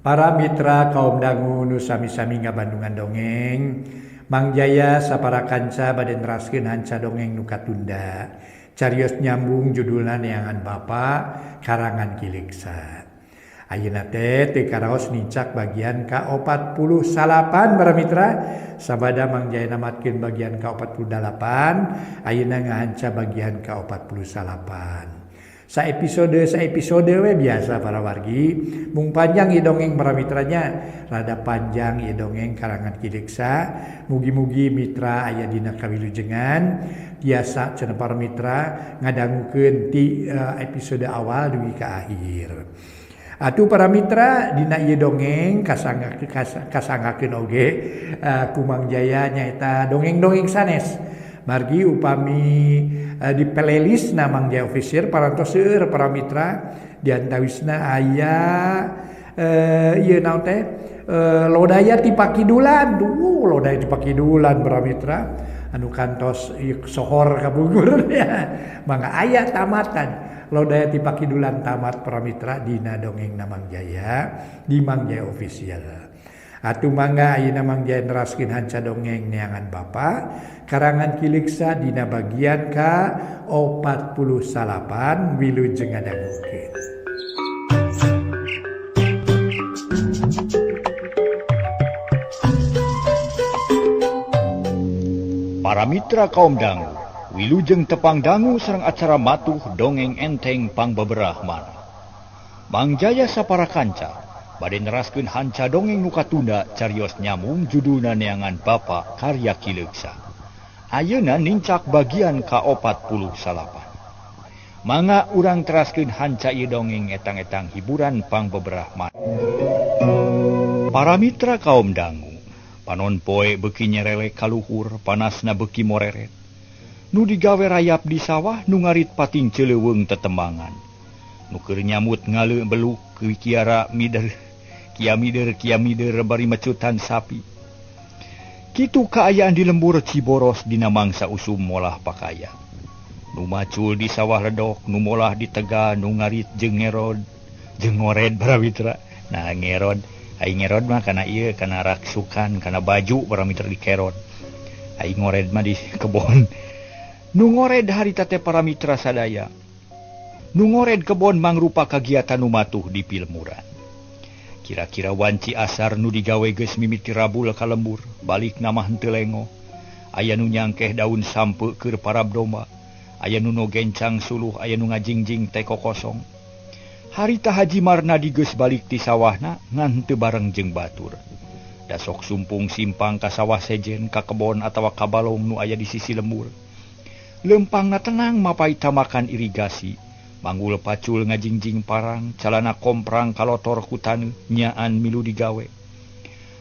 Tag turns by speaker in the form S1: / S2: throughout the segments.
S1: Para mitra kaum dangu nu sami-sami ngabandungan dongeng, Mang Jaya sapara kanca bade neraskeun hanca dongeng nu katunda. Carios nyambung judulna Neangan Bapa karangan Ki Leuksa. Ayeuna teh teu karaos nincak bagian ka-48 para mitra. Sabada Mang Jaya namatkeun bagian ka-48, ayeuna ngahanca bagian ka-49. Saepisode we biasa para wargi, mung panjang ieu dongeng para mitranya, rada panjang ieu dongeng karangan Ki Leuksa. Mugi-mugi mitra aya dina kawilujengan tiasa cenah para mitra ngadangukeun ti episode awal dugi ka akhir. Atuh para mitra dina ieu dongeng kasanggakeun oge ku Mang Jaya nyaeta dongeng-dongeng sanes. Margi upami di playlist na Mang Jaya Official parantos seueur para mitra diantawisna aya ieu naon teh lodaya ti Pakidulan. Duh, lodaya ti Pakidulan para mitra anu kantos ieu sohor kapungkur ya. Mangga aya tamatan lodaya ti Pakidulan tamat para mitra dina dongeng na Mang Jaya di Mang Jaya Official. Atuh mangga ayeuna Mang Jaya neraskeun hanca dongeng Neangan Bapa karangan Ki Leuksa dina bagian ka-49 wilujeng ngadangukeun.
S2: Para mitra kaum dangu, wilujeng tepang dangu sareng acara matuh dongeng enteng pangbeberah manah. Mang Jaya sapara kanca bade neraskeun hanca dongeng nu katunda carios nyambung judulna Neangan Bapa karya Ki Leuksa. Ayeuna nincak bagian ka-49. Mangga urang teraskeun hanca ieu dongeng etang-etang hiburan pangbeberah manah. Para mitra kaum dangu, panon poe beuki nyerelek kaluhur, panasna beuki moreret. Nu digawe rayap di sawah, nu ngarit pating celeuweung tetembangan. Nu keur nyamut ngale beluk kiara mider, kia mider kia mider bari mecutan sapi. Kitu kaayaan di lembur Ciboros dina mangsa usum molah pakaya. Nu macul di sawah ledok, nu molah di tegal, nu ngarit jeung ngerod, jeung ngored para mitra. Nah ngerod, ai ngerod mah kana ieu kana raksukan, kana baju para mitra dikerod. Ai ngored mah di kebon. Nu ngored harita teh para mitra sadaya. Nu ngored kebon mangrupa kagiatan nu matuh di pilmuran. Kira-kira wanci asar nu digawe geus mimiti rabul ka lembur, balik mah henteu lengo. Aya nu nyangkeh daun sampe keur parab domba, aya nu gencang suluh, aya nu ngajingjing teko kosong. Harita Haji Marnadi geus balik ti sawahna ngan henteu bareng jeung batur. Dasok sumpung simpang ka sawah sejen, ka kebon atawa ka balong nu aya di sisi lembur. Lempangna tenang mapai tamakan irigasi. Manggul pacul ngajingjing parang, calana komprang kalotor ku taneuh, nyaan milu digawe.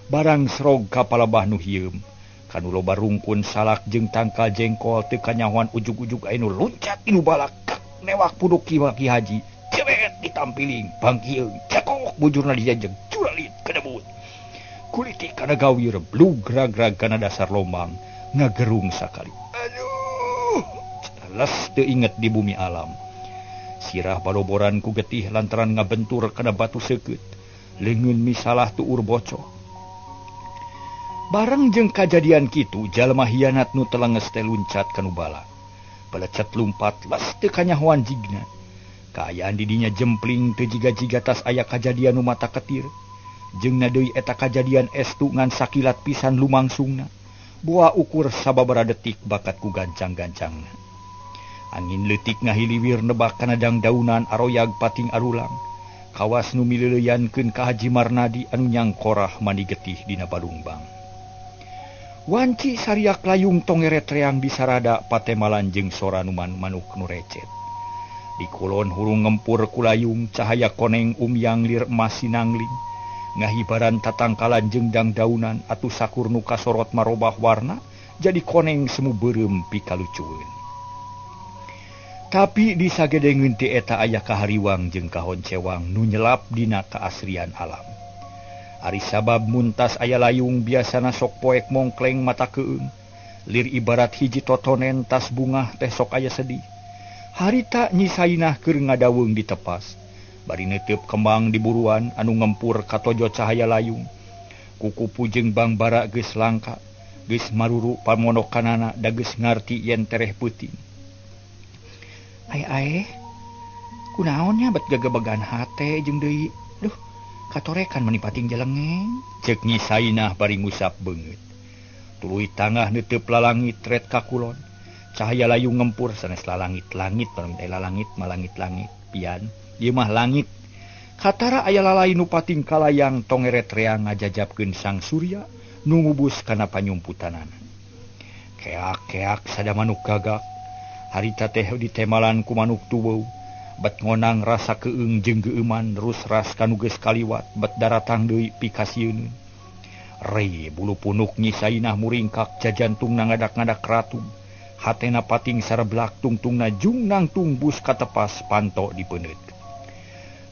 S2: Barang srog ka palebah nu hieum, kanu loba rungkun salak jeung tangkal jengkol teu kanyahoan ujug-ujug aya nu luncat inu balak, kak newak puduk Ki Haji, cebet ditampiling, bangkieung, cekok bujurna dijajeg, curalit kedebut. Kulitik kana gawir, blug rag-rag kana dasar lombang, ngagerung sakali. Aduh, les teu inget di bumi alam. Sirah baloboran ku getih lantaran ngabentur kana batu seukeut. Leungeun misalah tuur bocor. Bareng jeung kajadian kitu, jalma hianat nu telenges teh luncat kanu bala. Pelecet lumpat les teu kanyahoan jigna. Kaayaan di dinya jempling teu jiga-jiga tas aya kajadian nu mata ketir. Jeung na deui eta kajadian estu ngan sakilat pisan lumangsungna. Boa ukur sababaraha detik bakat ku gancang-gancangna. Angin leutik ngahiliwir nebak kana dangdaunan aroyag pating arulang. Kawas nu mileuleyankeun ka Haji Marnadi anu nyangkorah mani getih dina balungbang. Wanci sariak layung tongeret reang disarada patemalan jeung sora nu manuk nu recet. Di kulon hurung ngempur ku layung cahaya koneng umyang lir emas sinangling. Ngahibaran tatangkalan jeung dangdaunan atuh sakur nu kasorot marobah warna jadi koneng semu beureum pikalucueun. Tapi di sagedengeun ti eta aya kahariwang jeung kahoncewang nu nyelap dina kaasrian alam. Ari sabab muntas aya layung biasana sok poek mongkleng mata keung. Lir ibarat hiji totonen tas bungah teh sok aya sedih. Harita Nyi Sainah keur ngadaweung ditepas. Bari neuteup kembang di buruan anu ngempur katojo cahaya layung. Kukupu jeung bangbara geus langka, geus maruru pamonokanana da geus ngarti yen tereh peuting. Ae-ae, kunaon nya bet gegebegan hate jeung deui. Duh, katorekan meni pating jelengeng. Ceuk Nyi Sainah bari ngusap beungeut. Tuluy tangah neuteup lalangit ret ka kulon. Cahaya layung ngempur sanes lalangit-langit, lalangit malangit-langit pian. Ieu mah langit. Katara aya lalai nu pating kalayang tongeret reang ngajajabkeun sang surya nu ngubus kana panyumputanana. Keak-keak sada manuk gagak. Harita teh ditemalan ku manuk tuweu. Bet ngonang rasa keung jeung geueuman rus-ras kanu geus kaliwat bet daratang deui pikasieun. Rei bulu punuk Nyi Sainah muringkak jajantungna ngadak-ngadak ratung. Hatena pating sareblak tungtungna jung nangtung bus katepas panto dipeuneut.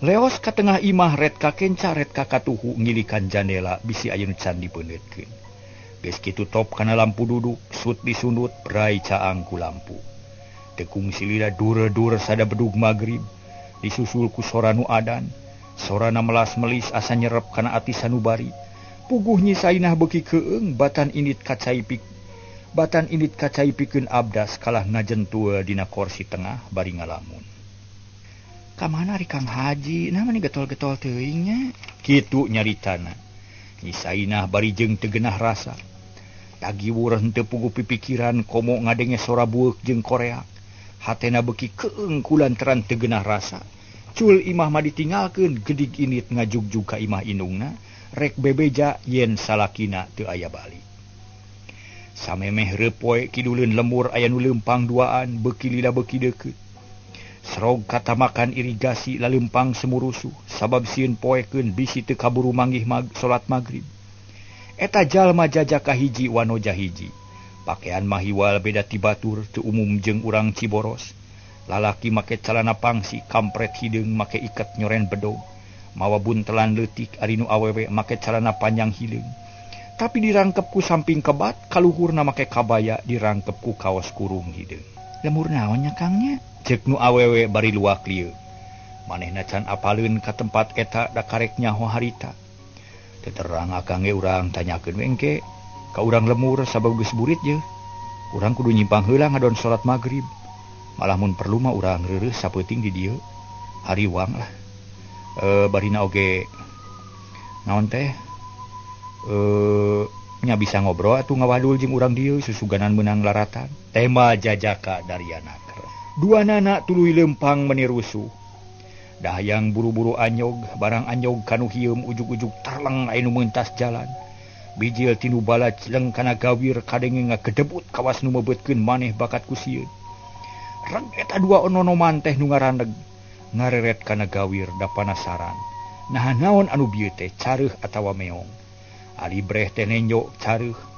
S2: Leos ka tengah imah ret ka kenca ret ka katuhu ngilikan jandela bisi aya nu can dipeuneutkeun. Geus kitu top kana lampu duduk, sut disundut brai caang ku lampu. Tekung silila dur-dur sada bedug magrib, disusul ku sora nu adan, sorana melas-melis asa nyerep kana ati sanubari. Puguh Nyi Sainah beuki keung batan indit kacai pik. Batan indit kacai pikeun abdas kalah ngajentua dina korsi tengah bari ngalamun. Ka mana ari Kang Haji? Nah mani getol-getol teuing nya. Kitu nyaritana. Nyi Sainah bari jeung teu geunah rasa. Tagiwur henteu puguh pipikiran komo ngadenge sora bueuk jeung koreak. Hatena beuki keung kulantaran teu geunah rasa. Cul imah mah ditinggalkeun gedig indit ngajugjug ka imah indungna rek bebeja yen salakina teu aya balik. Samemeh reupoe kiduleun lemur aya nu leumpang duaan beuki lila beuki deukeut. Serog katamakan irigasi lalempang semurusuh sabab sieun poekeun bisi teu kaburu manggih salat magrib. Eta jalma jajaka hiji wanoja hiji. Pakean mahiwal beda ti batur teu umum jeung urang Ciboros. Lalaki make calana pangsi kampret hideung make iket nyoren bedog. Mawa buntelan leutik ari nu awewe make calana panjang hideung. Tapi dirangkep ku samping kebat kaluhurna make kabaya dirangkep ku kaos kurung hideung. Lemur naon nya Kang nya? Ceuk nu awewe bari luak lieu. Manehna can apaleun ka tempat eta da karek nyaho harita. Teu terang akang ge urang tanyakeun we engke ka urang lemur sabab geus burit ye. Urang kudu nyimpang heula ngadon salat magrib. Malah mun perlu mah urang reureuh sapeuting di dieu. Hariwang lah. Barina oge naon teh? Nya bisa ngobrol atuh ngawadul jeung urang dieu susuganan meunang laratan. Tema jajaka Daryana. Dua nana tuluy lempang meni rusuh. Dahayang buru-buru anyog, barang anyog kanu hieum ujug-ujug tarleng aya nu meuntas jalan. Bijil tinu bala celeng kana gawir kadenge ngagedebut kawas nu mebeutkeun maneh bakat ku sieun. Reg eta dua ononoman teh nu ngaraneg ngareret kana gawir da panasaran. Naha naon anu bieu teh careuh atawa meong. Ali breh teh nenjo careuh.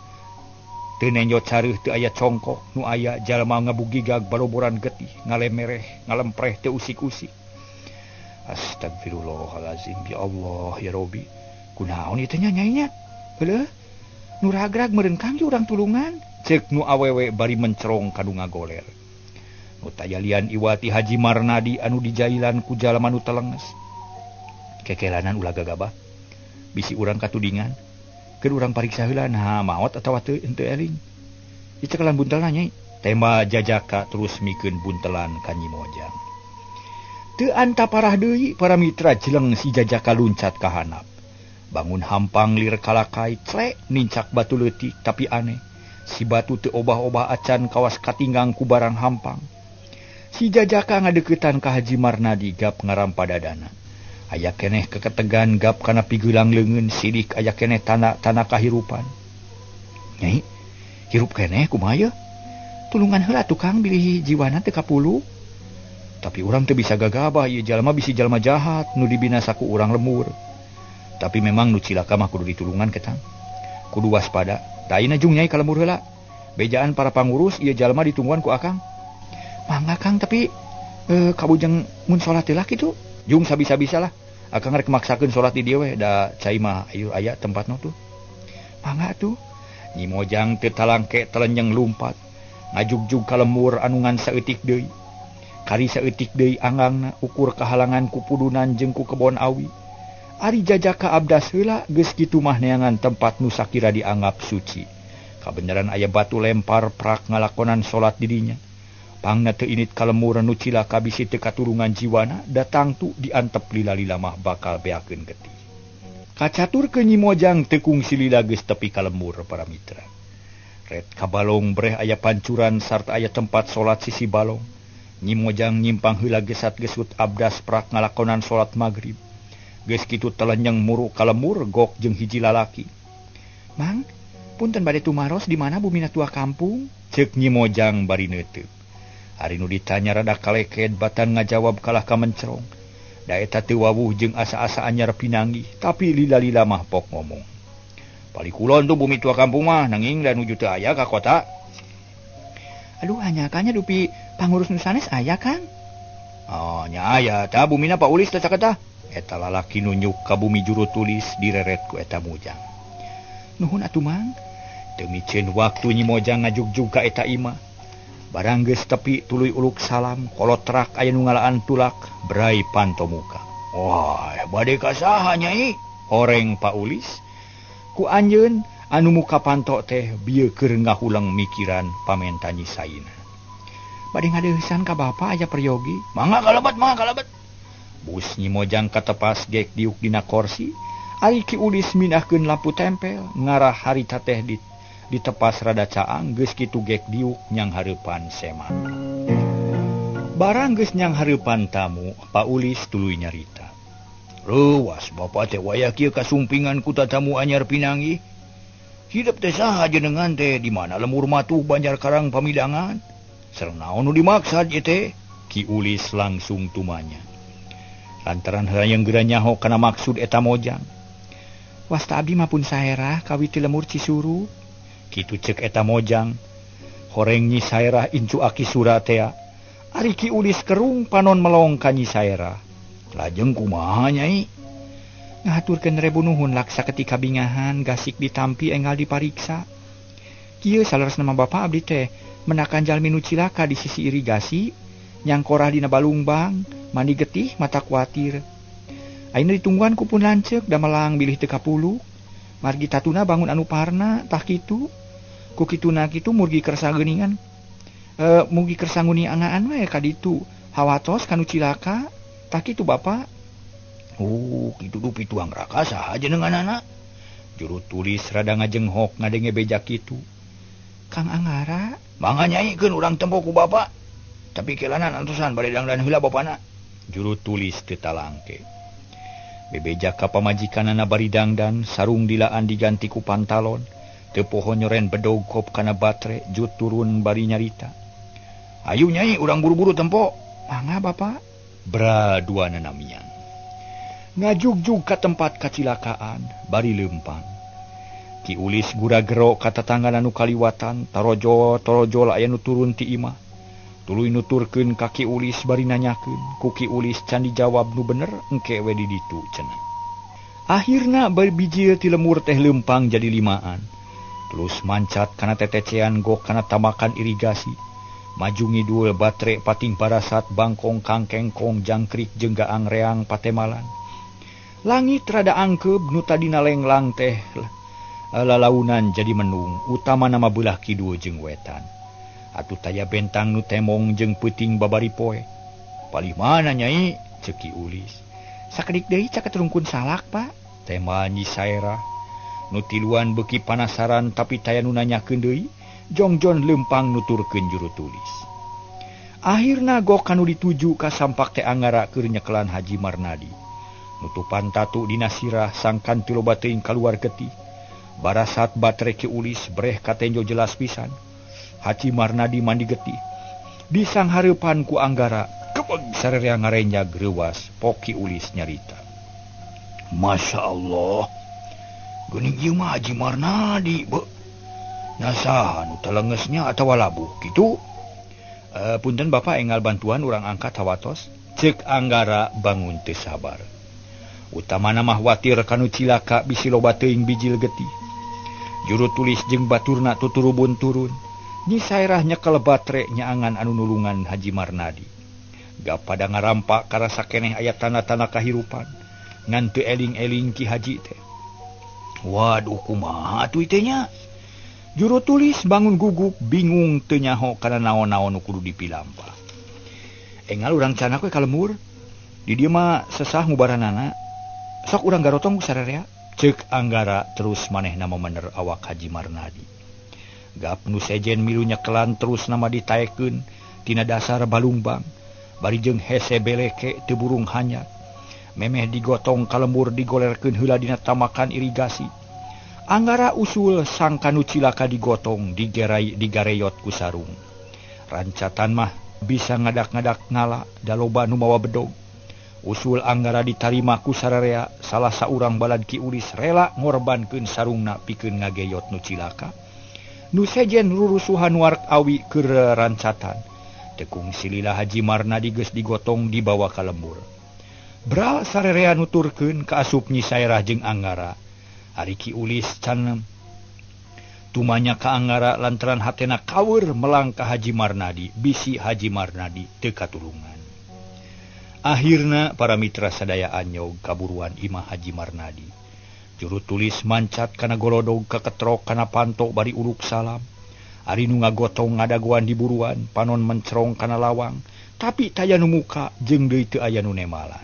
S2: Teu nenjo careuh teu aya congkok nu aya jalma ngabugigag baloboran getih ngalemereh ngalempreh teu usik-usik. Astagfirullahalazim ya Allah ya Robi. Kunaon ieu teh nya nyai nya? Heueuh. Nu ragrag meureun Kang urang tulungan. Ceuk nu awewe bari mencerong ka nu ngagoler. Nu tayalian iwati Haji Marnadi anu dijailan ku jalma nu telenges. Kekelanan ulah gagabah. Bisi urang katudingan. Keur urang pariksa heula nah maot atawa teu henteu eling. Dicekelan buntelna nyai. Tema jajaka terus mikeun buntelan ka Nyi Mojang. Teu antaparah deui para mitra jeleng si jajaka luncat ka handap. Bangun hampang lir kalakai clek nincak batu leutik tapi aneh. Si batu teu obah-obah acan kawas katinggang ku barang hampang. Si jajaka ngadeuketan ka Haji Marnadi gap ngarampa dadana. Aya keneh keketegan gap kana pigulang leungeun sidik aya keneh tanah kahirupan. Nyai, hirup keneh kumaha ye? Tulungan heula tukang bilih jiwana teu kapulu. Tapi urang teu bisa gagabah ieu jalma bisi jalma jahat nu dibinasa ku urang lemur. Tapi memang nu cilaka mah kudu ditulungan ketang. Kudu waspada. Da ayeuna jung nyai ka lemur heula. Bejaan para pangurus ieu jalma ditungguan ku akang. Mangga Kang tapi kabujeng mun salat heula kitu. Jung sabisa-bisa lah. Akang rek maksakeun salat di dieu we da cai mah ayu aya tempatna tuh. Mangga tuh. Nyi Mojang teu talangke telenjeng lumpat. Ngajugjug ka lemur anu ngan saeutik deui. Kari saeutik deui anggangna ukur kahalangan ku pudunan jeung ku kebon awi. Ari jajaka abdas heula geus kitu mah neangan tempat nu sakira dianggap suci. Kabeneran aya batu lempar prak ngalakonan salat di dinya. Pangna teu init ka lemur nu cilaka bisi teu katurungan jiwana datang tu diantep lila-lila mah bakal beakeun getih. Kacatur ke Nyi Mojang teu kungsi lila geus tepi ka lemur para mitra. Ret ka balong breh aya pancuran sarta aya tempat salat sisi balong. Nyi Mojang nyimpang heula gesat-gesut abdas prak ngalakonan salat magrib. Geus kitu telenyeng muru ka lemur gok jeung hiji lalaki. "Mang, punten bade tumaros di mana bumina tua kampung?" Ceuk Nyi Mojang bari neuteup. Ari nu ditanya rada kaleked batan ngajawab kalah ka mencerong. Da eta teu wawuh jeung asa-asa anyar pinanggih, tapi lila-lila mah pok ngomong. "Pali kulon tuh bumi tua kampung mah nanging da nuju teu aya ka kota." "Aduh, hanyakannya dupi pangurus nu sanes aya, Kang?" "Oh, nya aya tah bumina Pak Ulis teh caketah." Eta lalaki nunjuk ka bumi juru tulis direret ku eta mojang. "Nuhun atuh, Mang." Teu miceun waktu Nyi Mojang ngajugjug ka eta imah. Barang geus tepi tuluy uluk salam, kolotrak aya nu ngalaan tulak, brai panto muka. "Wah, bade ka saha Nyai?" Horeng Pak Ulis. Ku anjeun anu muka panto teh bieu keur ngahulang mikiran pamenta Nyi Saina. "Bade ngadeuheusan ka bapa aya peryogi." "Mangga kalebet, mangga kalebet." Bus Nyi Mojang katepas gek diuk dina korsi, ari Ki Ulis mindahkeun lampu tempel, ngarah harita teh ditepas rada caang geus kitu gek diuk nyang hareupan semak. Barang geus nyang hareupan tamu, Pak Ulis tuluy nyarita. "Reuwas bapa teh wayah kieu kasumpingan ku tatamu anyar pinanggih. Hidup teh saha jenengan teh di mana lemur matuh Banjar Karang pamidangan? Sareng naon nu dimaksad ieu teh?" Ki Ulis langsung tumanya. Lantaran hayang geura nyaho kana maksud eta mojang. "Wasta abdi mah pun saerah kawit ti lemur Cisuru." Kitu ceuk eta mojang. Horeng Nyi Saerah incu aki sura tea. Ari Ki Ulis kerung panon melong ka Nyi Saerah. "Lajeng kumaha Nyai?" "Ngahaturkeun rebu nuhun laksa ketika bingahan gasik ditampi enggal dipariksa. Kieu saleresna mah bapa abdi teh menakan jalmi nu cilaka di sisi irigasi, nyangkorah dina balungbang, mandi getih mata kuatir. Ayeuna ditungguan ku pun lanceuk damelang bilih teu kapuluk. Margi tatuna bangun anu parna tah kitu. Ku kituna kitu murgi kersa geuningan. Mugi kersa nguniangaan we ka ditu. Hawatos kanu cilaka tah kitu bapa." "Oh, kitu dupi tuang raka saha jenenganana?" Juru tulis rada ngajenghok ngadenge beja kitu. "Kang Anggara." "Mangga Nyai keun urang tempo ku bapa. Tapi kelanan antosan bade dangdan heula bapana." Juru tulis teu talangke. Bebeja ka pamajikanana bari dangdan, sarung dilaan diganti ku pantalon, teu poho nyoren bedog kop kana batre, jut turun bari nyarita. "Ayu Nyai, urang buru-buru tempo." "Mangga bapa." Bra dua nanamian. Ngajugjug ka tempat kacilakaan bari leumpang. Ki Ulis gura-gero ka tatangga anu kaliwatan, tarojol-tarojol aya nu turun ti imah. Tuluy nuturkeun ka Ki Ulis bari nanyakeun, ku Ki Ulis can dijawab nu bener engke we di ditu cenah. Akhirna bari bijil ti lemur teh leumpang jadi limaan. Terus mancat kana tetecean gok kana tamakan irigasi. Maju ngidul batre pating parasat bangkong kangkengkong jangkrik jeung gaang reang patemalan. Langit rada angkeub nu tadina lenglang teh lalaunan jadi menung, utama nama belah kidul jeung wetan. Atuh taya bentang nu temong jeung peuting babari poe. "Palih mana Nyai?" ceuk Ki Ulis. "Sakedik deui caket rungkun salak, Pak." Tema Nyi Saerah. Nu tiluan beuki panasaran tapi taya nu nanyakeun deui, jongjon leumpang nuturkeun juru tulis. Akhirna gok kanu dituju ka sampak teh Anggara keur nyekelan Haji Marnadi. Nutupan tatu dina sirah sangkan ti loba teuing kaluar getih. Barasat batre Ki Ulis breh katenjo jelas pisan. Haji Marnadi mandi getih. Disang hareupan ku Anggara, kebeg sarerea ngarenjag reuwas Poki Ulis nyarita. "Masya Allah, geuning ieu mah Haji Marnadi beuh. Nasaha nu telengesnya atawa labuh kitu? Punten bapa enggal bantuan urang angkat hawatos." Ceuk Anggara bangun teu sabar. Utamana mah watir kanu cilaka bisi loba teuing bijil getih. Juru tulis jeung baturna tuturubun turun. Nyi Saerah nyekel batre nyaangan anu nulungan Haji Marnadi. Gap pada ngarampak karasa keneh aya tanda-tanda kahirupan. Ngan teu eling-eling Ki Haji teh. Waduh kumaha atuh teh nya? Juru tulis bangun gugup bingung teu nyaho kana naon-naon nu kudu dipilampah. Engal urang canak we ka lembur. Di dieu mah sesah ngubaranana. Sok urang garotong ku sararea. Ceuk Anggara terus manehna memener awak Haji Marnadi. Gap nu sejen milu nyekelan terus nama ditaekeun tina dasar balungbang. Bari jeung hese beleke teu burung hanyat. Memeh digotong ka lembur digolerkeun heula dina tamakan irigasi. Anggara usul sangka nu cilaka digotong digerai digareyot ku sarung. Rancatan mah bisa ngadak-ngadak ngala da loba nu mawa bedog. Usul Anggara ditarima ku sararea salah saurang balad Ki Ulis rela ngorbankeun sarungna pikeun ngageyot nu cilaka. Nu sejen rurusuhan wark awi keur rancatan. Tekung silila Haji Marnadi geus digotong dibawa ka lembur. Bral sarerea nuturkeun ka asup Nyi Sairah jeung Anggara. Ari Ki Ulis can tumanya ka Anggara lantaran hatena kaweur melang ka Haji Marnadi, bisi Haji Marnadi teu katulungan. Akhirna para mitra sadaya anyog kaburuan imah Haji Marnadi. Juru tulis mancat kana golodog kaketrok kana panto bari uluk salam. Ari nu ngagotong ngadagoan di buruan, panon mencerong kana lawang, tapi taya nu muka jeung deui teu aya nu nemalan.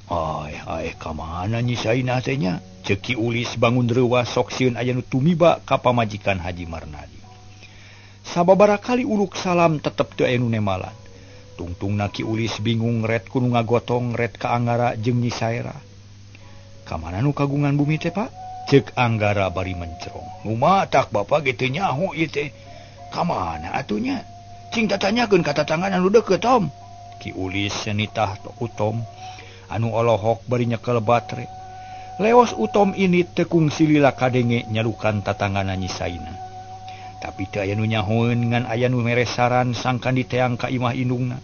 S2: Ai ai ka mana Nyi Sainah teh nya? Ceuk Ki Ulis bangun reuwas sok sieun aya nu tumiba ka pamajikan Haji Marnadi. Sababaraha kali uluk salam tetep teu aya nu nemalan. Tungtungna Ki Ulis bingung ret ku nu ngagotong ret ka Anggara jeung Nyi Sairah. Ka mana nu kagungan bumi teh Pak? Ceuk Anggara bari mencerong. Nu matak bapa ge teu nyaho ieu teh. Ka mana atuh nya? Cing tatanyakeun ka tatangga anu deukeut Tom. Ki Ulis nitah Utom anu olohok bari nyekel batre. Leos Utom ini tekung silila kadenge nyalukan tatanggana Nyi Sainah. Tapi teu aya nu nyahoeun ngan aya nu mere saran sangkan diteang ka imah indungna.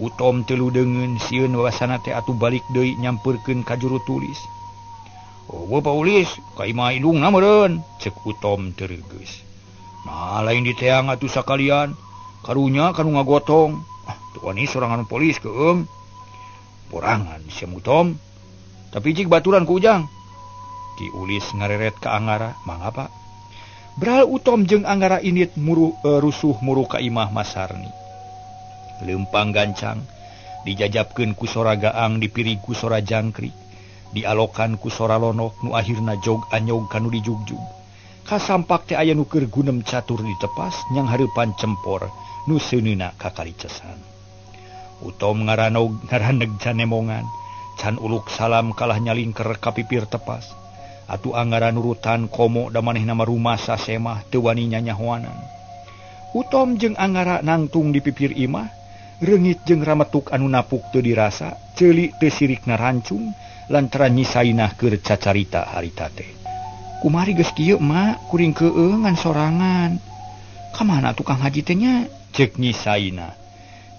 S2: Utom teu ludeungeun sieun wawasana teh atuh balik deui nyampeurkeun ka juru tulis. Oh, Bapak Ulis, ka imah indungna meureun, ceuk Utom teu reugeus. Nah, lain diteang atuh sakalian. Karunya kanu ngagotong. Ah, teu wani sorangan polis keung. Borangan sia Utom. Tapi cik baturan ku Ujang. Ki Ulis ngareret ka Anggara, mangga Pak. Bral Utom jeung Anggara init muru rusuh muru ka imah Masarni. Leumpang gancang dijajabkeun ku sora gaang dipirig ku sora jangkrik, dialokan ku sora lonok nu akhirna jog anyog kanu dijugjug. Kasampak teh aya nu keur gunem catur ditepas nyang hareupan cempor nu seuneuna kakalicesan. Utom ngaranog ngaraneg canemongan, can uluk salam kalah nyalingker ka pipir tepas. Atuh Anggara nurutan komo da manehna mah rumasa semah teu wani nyanyahoanan. Utom jeung Anggara nangtung di pipir imah, reungit jeung rametuk anu napuk teu dirasa, ceuli teu sirikna rancung lantaran Nyi Sainah keur cacarita harita teh. Kumari geus kieu mak, kuring keueung ngan sorangan. Ka mana tukang haji teh nya? Ceuk Nyi Sainah.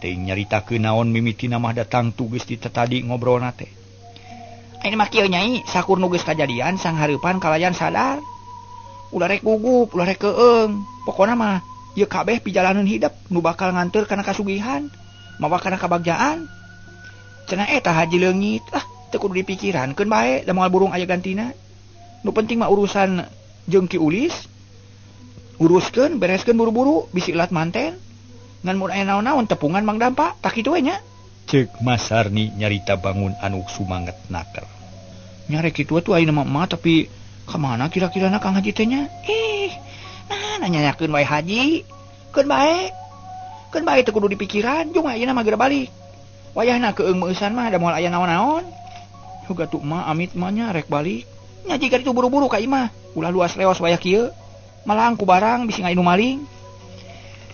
S2: Teuing nyaritakeun naon mimitina mah datang tu geus ditetadi ngobrolna teh. Ayeuna mah kieu nyai, sakur nu geus kajadian sanghareupan kalayan sadar. Ulah rek gugup, ulah rek keueung. Pokona mah ieu kabeh pijalaneun hidep nu bakal nganteur kana kasugihan, mawa kana kabagjaan. Cenah eta haji leungit, ah teu kudu dipikirankeun bae da moal burung aya gantina. Nu penting mah urusan jeung Ki Ulis. Uruskeun, bereskeun buru-buru, bisi lat manten. Ngan mun aya naon-naon tepungan Mang Dampa, tak kitu we nya. Ceuk Masarni nyarita bangun anu sumanget naker. Nyare kitu atuh ayeuna mah emak tapi ka mana kira-kirana Kang Haji teh nya? Ih, nah nanyakeun wae Haji. Keun bae. Keun bae teu kudu dipikiran, jung ayeuna mah geura balik. Wayahna keueung meueusan mah da moal aya naon-naon. Hoga tuh emak amit mah nya rek balik. Nya jiga ditu buru-buru ka imah, ulah luas leos wayah kieu. Malang ku barang bisi ngainu maling.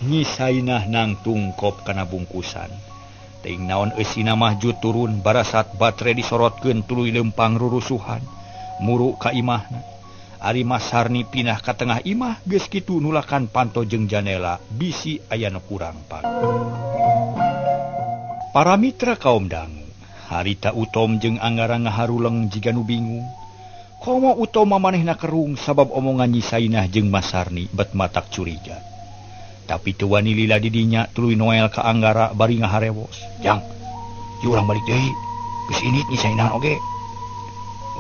S2: Nyi Sainah nangtung kop kana bungkusan. Teuing naon eusina mah jut turun barasat batre disorotkeun tuluy leumpang rurusuhan. Muru ka imahna. Ari Masarni pinah ka tengah imah geus kitu nulakan panto jeung janela bisi aya nu kurang pan. Para mitra kaum dangu, harita Utom jeung Anggara ngaharuleng jiga nu bingung. Komo Utom manehna kerung sabab omongan Nyi Sainah jeung Masarni bet matak curiga. Tapi teu wani lila di dinya tuluy Noel ka Anggara bari ngaharewos. Jang, ieu urang balik deui. Geus init Nyi Sainah oge.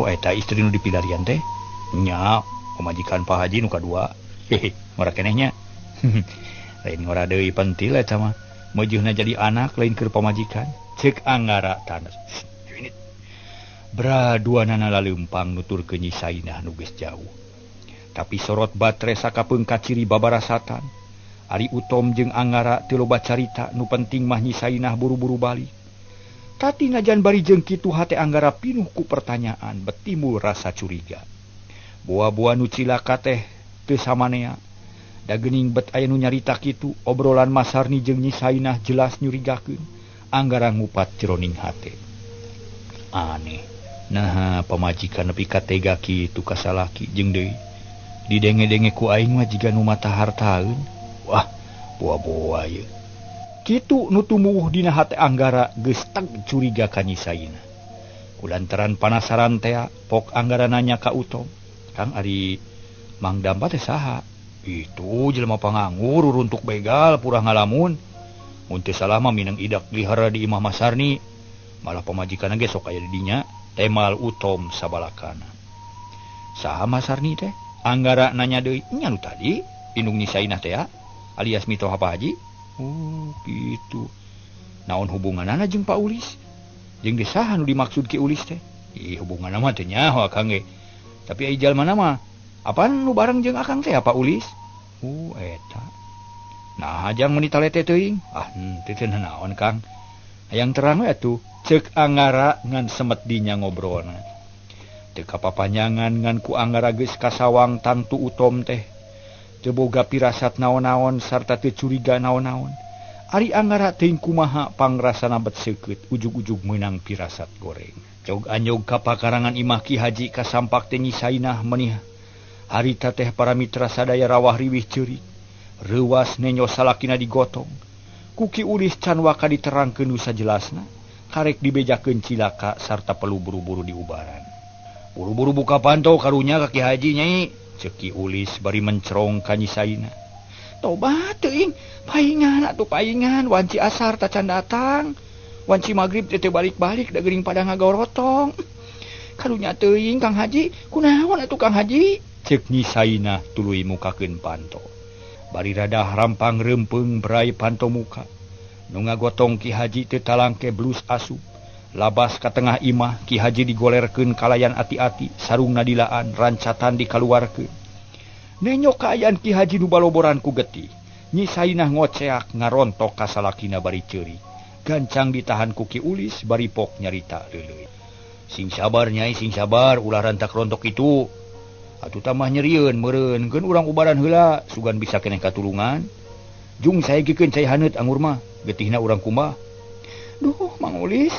S2: Oh eta istri nu dipilarian teh? Nya, pamajikan Pak Haji nu kadua. Hehe, ngora keneh nya. Lain ngora deui pentil eta mah. Meujuhna jadi anak lain keur pamajikan. Ceuk Anggara tanas. Init. Bra duanana laleumpang nuturkeun Nyi Sainah nu geus jauh. Tapi sorot batre sakapeung kaciri babarasatan. Ari Utom jeung Anggara teu loba carita nu penting mah Nyi Sainah buru-buru balik. Tati najan bari jeung kitu hate Anggara pinuh ku pertanyaan betimbul rasa curiga. Boa-boa nu cilaka teh teu samanea. Da geuning bet aya nu nyarita kitu, obrolan Masarni jeung Nyi Sainah jelas nyurigakeun. Anggara ngupat jeroning hate. Aneh. Naha pamajikan nepi ka tega kitu ka salaki jeung deui. Didenge-denge ku aing mah jiga nu mata hartaeun. Wah, boa-boa ieu. Kitu nu tumuwuh dina hate Anggara geus teg curiga ka Nyi Sainah. Kulantaran panasaran tea, pok Anggara nanya ka Utom. Kang ari Mang Dampa teh saha? Itu jelema panganggur uruntuk begal purah ngalamun. Mun teu salah mah minang idak lihara di imah Masarni. Malah pamajikanna ge sok aya di dinya, temal Utom sabalakana. Saha Masarni teh? Anggara nanya deui, nya nu tadi indung Nyi Sainah teh alias mitoha Pak Haji. Oh, gitu. Naon hubunganana jeung Pak Ulis? Jeung ge saha nu dimaksud Ki Ulis teh? Ih, hubunganna mah teu nyaho Akang ge. Tapi ai jalmana mah apaan nu bareng jeung Akang teh Pak Ulis? Oh, eta. Nah, jang meuni talete teuing. Ah, henteu teu naon Kang. Hayang terang we atuh. Ceuk Anggara ngan semet dinya ngobrolna. Teu kapapanjangan ngan ku Anggara geus kasawang tangtu Utom teh. Teu boga pirasat naon-naon sarta teu curiga naon-naon. Ari Anggara teuing kumaha pangrasana bet seukeut ujug-ujug meunang pirasat goreng. Cog anyog ka pakarangan imah Ki Haji kasampak teh Nyi Sainah menih. Harita teh para mitra sadaya rawah riwih ceurik. Reuwas nenyo salakina digotong. Ku Ki Ulis can waka diterangkeun nu sajelasna, karek dibejakeun cilaka sarta perlu buru-buru diubaran. Buru-buru buka panto karunya ka Ki Haji nyai. Ceuk Ki Ulis bari mencerong ka Nyi Sainah. Tobat teuing, paingan atuh paingan, wanci asar tacan datang. Wanci magrib teh teu balik-balik da geuring pada ngagorotong. Karunya teuing Kang Haji, kunaon atuh Kang Haji? Ceuk Nyi Sainah tuluy mukakeun panto. Bari rada rampang reumpeung berai panto muka. Nu ngagotong Ki Haji teu talangke blus asup. Labas ka tengah imah Ki Haji digolerkeun kalayan ati-ati, sarungna dilaan, rancatan dikaluarkeun. Nenyo kaayaan Ki Haji nu baloboran ku getih. Nyi Sainah ngoceak ngarontok ka salakina bari ceurik. Gancang ditahan ku Ki Ulis bari pok nyarita leuleuy. Sing sabar nyai, sing sabar, ulah rantak rontok itu. Atuh tamah nyerieun meureun keun urang ubaran heula sugan bisa keneh katulungan. Jung saegikeun cai haneut angur mah, getihna urang kumbah. Duh, Mang Ulis,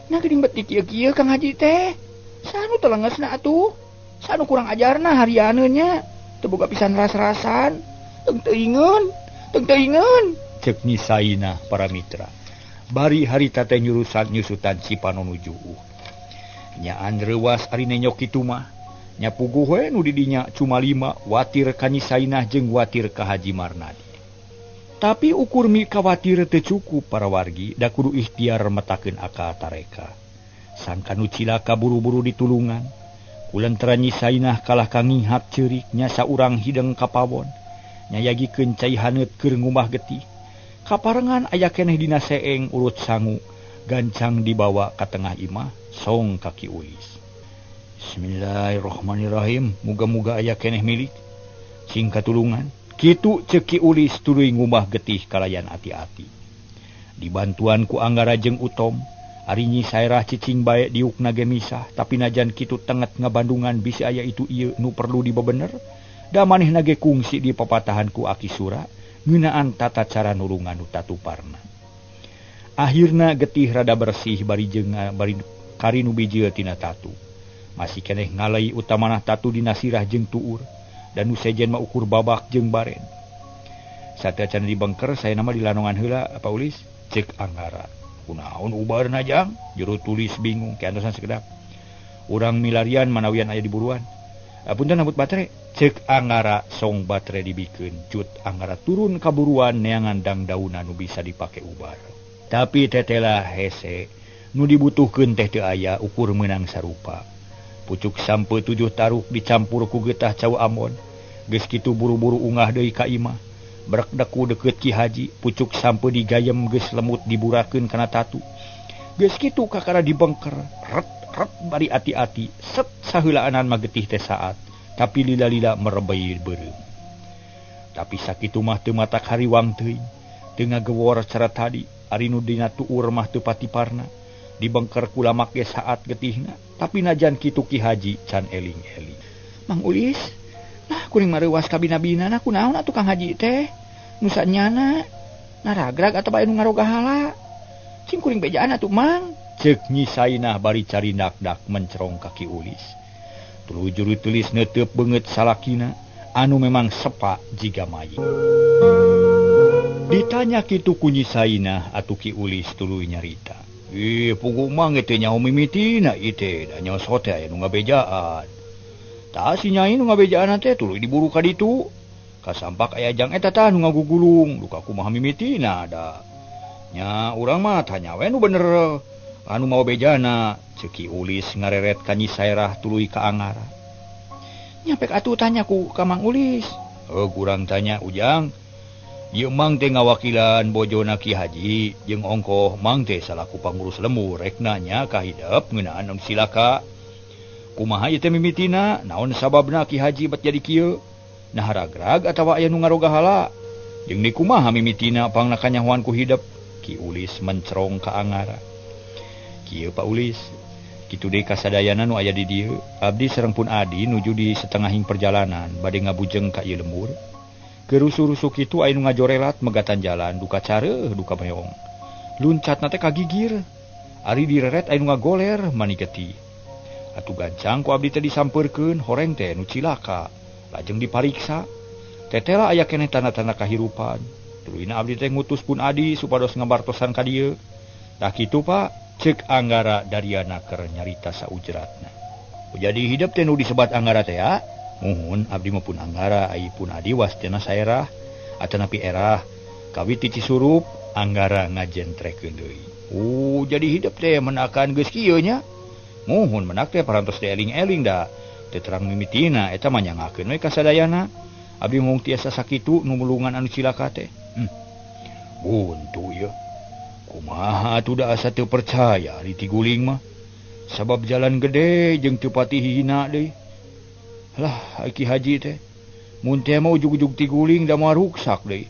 S2: nah geuning bet kieu-kieu Kang Haji teh. Sanu telengesna atuh. Sanu kurang ajarna harianeun nya. Teu boga pisan ras-rasan. Teu teuingeun, teu teuingeun. Ceuk Nyi Sainah para mitra. Bari harita teh nyurusan nyusutan si panon juuh. Nyaan reuwas ari nenyok kitu mah. Nya puguh we nu di dinya cuma lima watir ka Nyi Sainah jeung watir ka Haji Marnadi. Tapi ukur mi kawatir teu cukup para wargi da kudu ikhtiar metakeun akal tareka. Sangka nu cilaka buru-buru ditulungan. Kulantaran Nyi Sainah kalah ka ngihat ceurik nya saurang hideng ka pawon. Nyayagikeun cai haneut keur ngumbah getih. Kaparengan aya keneh dina seeng urut sangu gancang dibawa ka tengah imah song ka Ki Ulis. Bismillahirrahmanirrahim, muga-muga aya keneh milik sing katulungan. Kitu ceuk Ki Ulis tuluy ngumbah getih kalayan ati-ati. Dibantuan ku Anggara jeung Utom, ari Nyi Sairah cicing bae diukna ge misah, tapi najan kitu tenget ngabandungan bisi aya itu ieu nu perlu dibebener. Da manehna ge kungsi di papatahan ku Aki Sura ngeunaan tata cara nulungan nu tatuparna. Akhirna getih rada bersih bari jeung bari kari nu bijil tina tatu. Masih keneh ngalai utamanah tatu dina sirah jeung tuur dan nu sejen mah ukur babak jeung baren. Sateuacan dibengker saya nama dilanongan heula Pak Ulis ceuk Anggara. Kunaon ubarna jang? Jero tulis bingung kiantosan sekedap. Urang milarian manawian aya di buruan. Punten nambut batere. Cek Anggara song batere dibikeun cut Anggara turun kaburuan neangan dangdauna nu bisa dipake ubar. Tapi tetela hese nu dibutuhkeun teh teu aya ukur meunang sarupa. Pucuk sampe 7 taruk dicampur ku getah cau Ambon. Geus kitu buru-buru ungah deui ka imah. Brekdeku deukeut Ki Haji, pucuk sampe digayem geus lemut diburakeun kana tatu. Geus kitu kakara dibengker, ret ret bari ati-ati, set saheulaanan mah getih teh saat, tapi lila-lila merebei beureum. Tapi sakitu mah teu matak hariwang teuing, teu ngagewor cara tadi, ari nu dina tuur mah teu patiparna. Dibengker ku lamak ge saat getihna, tapi najan kitu Ki Haji can eling-eling. Mang Ulis, nah kuring mah reuwas kabina-bina na kunaon atuh Kang Haji teh? Nu sanyana naragrag atawa aya nu ngarogahala? Cing kuring bejaan atuh Mang. Ceuk Nyi Sainah bari carindak-dak mencerong ka Ki Ulis. Tuluy juru tulis neuteup beungeut salakina anu memang sepa jiga mayit. Ditanya kitu ku Nyi Sainah atuh Ki Ulis tuluy nyarita. Ih, puguh mang teh nyaho mimitina ieu teh da nyosot teh aya nu ngabejaan. Tah si nyai nu ngabejaan teh tuluy diburu ka ditu. Kasampak aya jang eta tah nu ngagugulung, duka kumaha mimitina da. Nya urang mah tanya we nu bener anu mau bejana. Ceuk Ki Ulis ngareret ka Nyi Sairah tuluy ka Anggara. Nyapek atuh tanya ku ka Mang Ulis. Heuh kurang tanya Ujang. Ieu Mang teh ngawakilan bojona Ki Haji jeung ongkoh Mang teh salaku pangurus lembur rek nanya ka hidep ngeunaan nu silaka. Kumaha ieu teh mimitina, naon sababna Ki Haji bet jadi kieu? Nah ragrag atawa aya nu ngarogahala? Jeung ni kumaha mimitina pangna kanyahoan ku hidep? Ki Ulis mencerong ka Anggara. Kieu Pak Ulis, kitu deui kasadayana nu aya di dieu. Abdi sareng pun adi nuju di setengahing perjalanan bade ngabujeng ka ieu lembur. Kerusu-rusu kitu aya nu ngajorelat megatan jalan duka careuh duka meong. Luncatna teh kagigir. Ari direret aya nu ngagoler manigeti. Atuh gancang ku abdi teh disampeurkeun horeng teh nu cilaka. Lajeng dipariksa. Tetela aya keneh tanda-tanda kahirupan. Tuluyna abdi teh ngutus pun adi supados ngabartosan ka dieu. Tah kitu Pak, ceuk Anggara dariana keur nyarita saujratna. Jadi hidep teh nu disebat Anggara teh ya? Muhun abdi mah pun Anggara ai pun adi wastina saerah atanapi erah. Kawit ti Cisurup Anggara ngajentrekeun deui. Jadi hidep teh menakan geus kieu nya. Muhun menak teh parantos teh eling-eling da. Teu terang mimitina eta mah nyangakeun we kasadayana. Abdi mung tiasa sakitu nu mulungan anu cilaka teh. Buntu ieu. Kumaha atuh da asa teu percaya ari ti guling mah. Sabab jalan gede jeung teu pati hihina deui. Lah Ki Haji teh mun teh mah ujug-ujug ti guling da moal ruksak deui.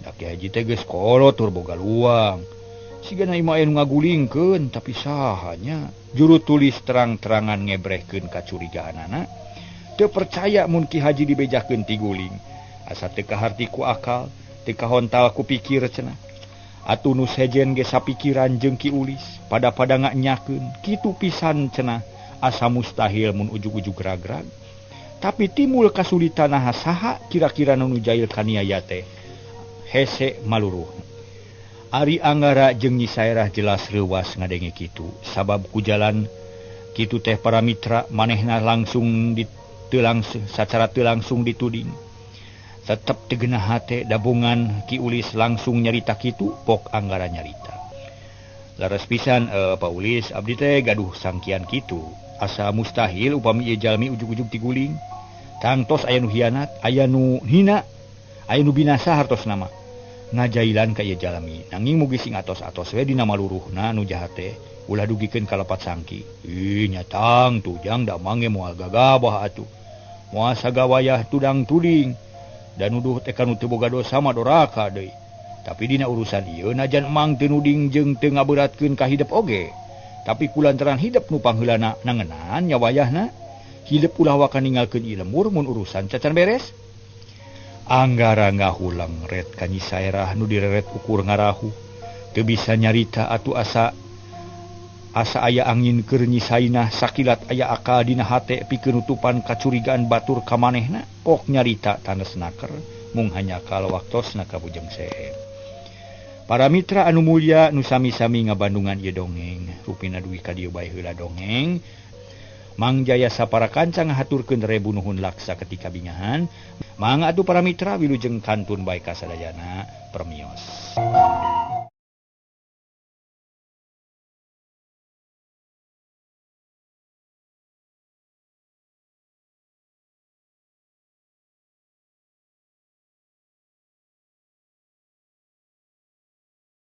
S2: Da Ki Haji teh geus kolot tur boga luang. Sigana imah aya nu ngagulingkeun tapi saha nya. Juru tulis terang-terangan ngebrehkeun kacurigaanana. Teu percaya mun Ki Haji dibejakeun ti guling. Asa teu kaharti ku akal, teu kahontal ku pikir cenah. Atuh nu sejen ge sapikiran jeung Ki Ulis, pada-pada nganyakeun kitu pisan cenah. Asa mustahil mun ujug-ujug ragrag. Tapi timul kasulitan naha saha kira-kira nu jail kaniaya teh. Hese maluruh. Ari Anggara jeung Nyi Sairah jelas reuwas ngadenge kitu. Sabab ku jalan kitu teh para mitra manehna langsung ditelang sacara teu langsung dituding. Tetep teu geunah hate dabungan Ki Ulis langsung nyarita kitu, pok Anggara nyarita. Laras pisan Pak Ulis abdi teh gaduh sangkian kitu. Asa mustahil upami ieu jalmi ujug-ujug tiguling. Tangtos aya nu hianat, aya nu hina, aya nu binasa hartosna mah. Ngajailan ka ieu jalmi. Nanging mugi sing atos-atos we dina maluruhna nu jahat teh ulah dugikeun ka lepat sangki. Ih nya tang tujang da mange moal gagabah atuh. Moal sagawayah tudang tuding. Dan nuduh teh kanu teu boga dosa mah doraka deui. Tapi dina urusan ieu najan emang teu nuding jeung teu ngaberatkeun ka hidep oge. Tapi kulantaran hidep nu pangheulana nangenan nya wayahna hidep ulah waka ninggalkeun ieu lembur mun urusan cacan beres. Anggara ngahulang ret ka Nyi Sairah nu direret ukur ngarahu. Teu bisa nyarita atuh asa asa aya angin keur Nyi Sainah sakilat aya akal dina hate pikeun nutupan kacurigaan batur ka manehna pok nyarita tanes naker mung hanyakal waktosna ka Bujeng Sehem. Para mitra anu mulya nu sami-sami ngabandungan ieu dongeng, rupina dugi ka dieu bae heula dongeng. Mang Jaya sapara kanca ngahaturkeun rebu nuhun laksa ketika bingahan. Mangga atuh para mitra wilujeng kantun bae kasadayana permios.